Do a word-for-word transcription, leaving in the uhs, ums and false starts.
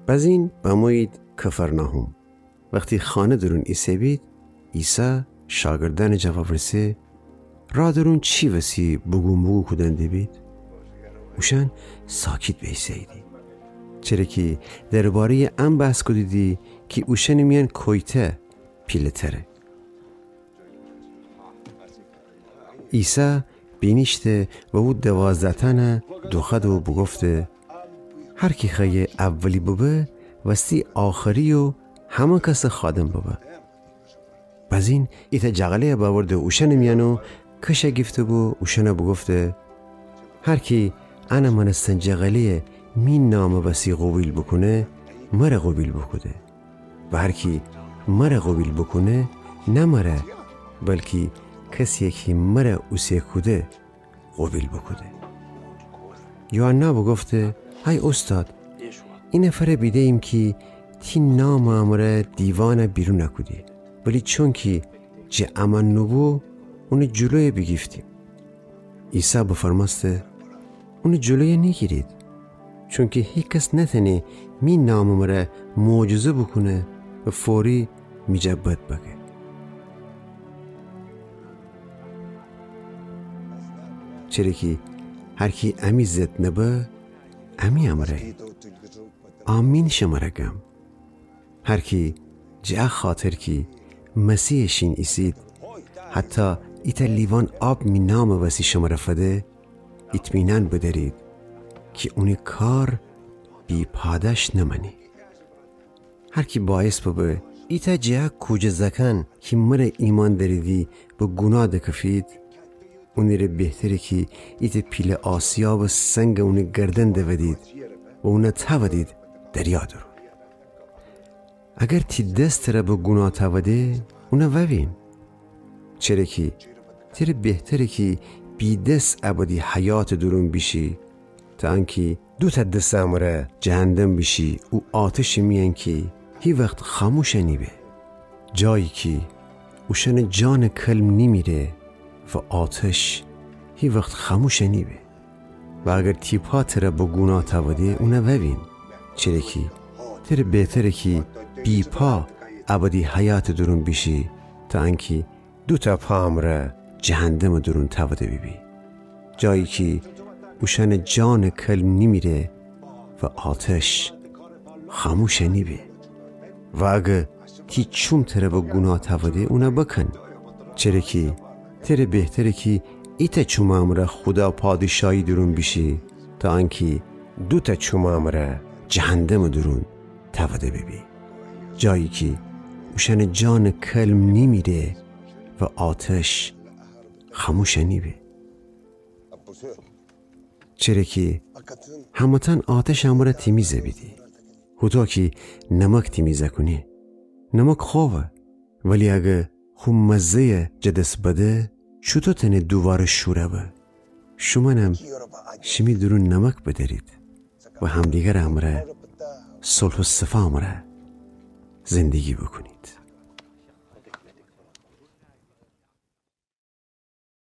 بزین بمویید کفرناحوم. وختی خانه درون ایسه‌بید، عیسی شاگردأنٚ جا وورسه: رادرون چی وسی بوگوموگو کودن دیبید؟ اوشأن ساکت بیسه‌ییدی، چره کی درباره‌یٚ ان بحث کودیدی کی اوشأنٚ میأن کویتأ پیله‌تره. عیسی بینیشته و او دوازده‌تأنَ دوخوأده و بوگفته: هر کی خوأیه اولی ببه، وستی آخری و همه کسٚ خادم ببه. بزین ایتأ جغله‌یَ بأورده اوشأنٚ میأن و کش گیفته و اوشأنَ بوگفته: هر کی انٚ مأنستن جغله‌یَ می نامٚ وسی قوبیل بوکونه، مر قوبیل بوکوده. و هر کی مر قوبیل بوکونه، نه مر، بلکی کسی‌یَ کی مر اوسه کوده قوبیل بوکوده. یوحنا بوگفته: ای اوستاد، ای نفرَ بیده‌ییم کی تی نامٚ امرأ دیوانَ بیرون کودی، ولی چونکی جٚه امأن نوبو، اونٚ جلویَ بیگیفتیم. عیسی بفرمأسته: اونٚ جلویَ نیگیرید، چونکی هیکس نتأنه می نامٚ مرأ معجزه بوکونه و فوری می جا بد بگه. چره کی هر کی امی ضد نبه، امی امرأیه. آمین شمرَ گم. هر کی جٚه ا خاطر کی مسیحٚ شین ایسید، حتی ایتأ لیوان آب می نامٚ وسی شمرَ فده، ایطمینان بدأرید کی اونٚ کار بی‌پادأش نمأنه. هر کی باعث ببه ایتأ جٚه ا کوجه زأکأن کی مرَ ایمأن دأریدی به گوناه دکفید، اونٚره بهتره کی ایتأ پیله آسیابٚ سنگ اونٚ گردن دودید و اونَ تأودید دریا درون. اگر تی دس ترَ به گوناه تأوده، اونَ ووین. چره کی تره بهتره کی بی‌دس ابدی حیاتٚ دورون بیشی، تا انکی دوتأ دسٚ امرأ جهندم بیشی، او آتشٚ میأن کی هیوخت خاموش نیبه. جایی کی اوشأنٚ جانٚ کلم نیمیره و آتش هیوخت خاموش نیبه. و اگر تی پا ترَ به گوناه تأوده، اونَ ووین. چره کی تره بهتره کی بی‌پا ابدی حیاتٚ دورون بیشی، تا انکی دوتأ پا امرأ جهندمٚ دورون تأوده بیبی. جایی کی اوشأنٚ جانٚ کلم نیمیره و آتش خاموش نیبه. و اگه تی چوم ترَ به گوناه تأوده، اونَ بکن. چره کی تره بهتره کی ایتأ چومٚ امرأ خودا پادشاهی دورون بیشی، تا انکی دوتأ چومٚ امرأ جهندمٚ دورون تأوده بیبی. جایی کی اوشأنٚ جانٚ کلم نیمیره و آتش خاموش نیبه. چره کی همه‌تأن آتشٚ امرأ تیمیز بیدی، هوطو کی نمک تیمیز کونه. نمک خوبه، ولی اگه خو مزه‌یَ جٚه دس بده، چوطو تأنه دوواره شور به؟ شومأنم شیمی دورون نمک بدأرید و همدیگرٚ امرأ صلح و صفا امرأ زندگی بوکونید.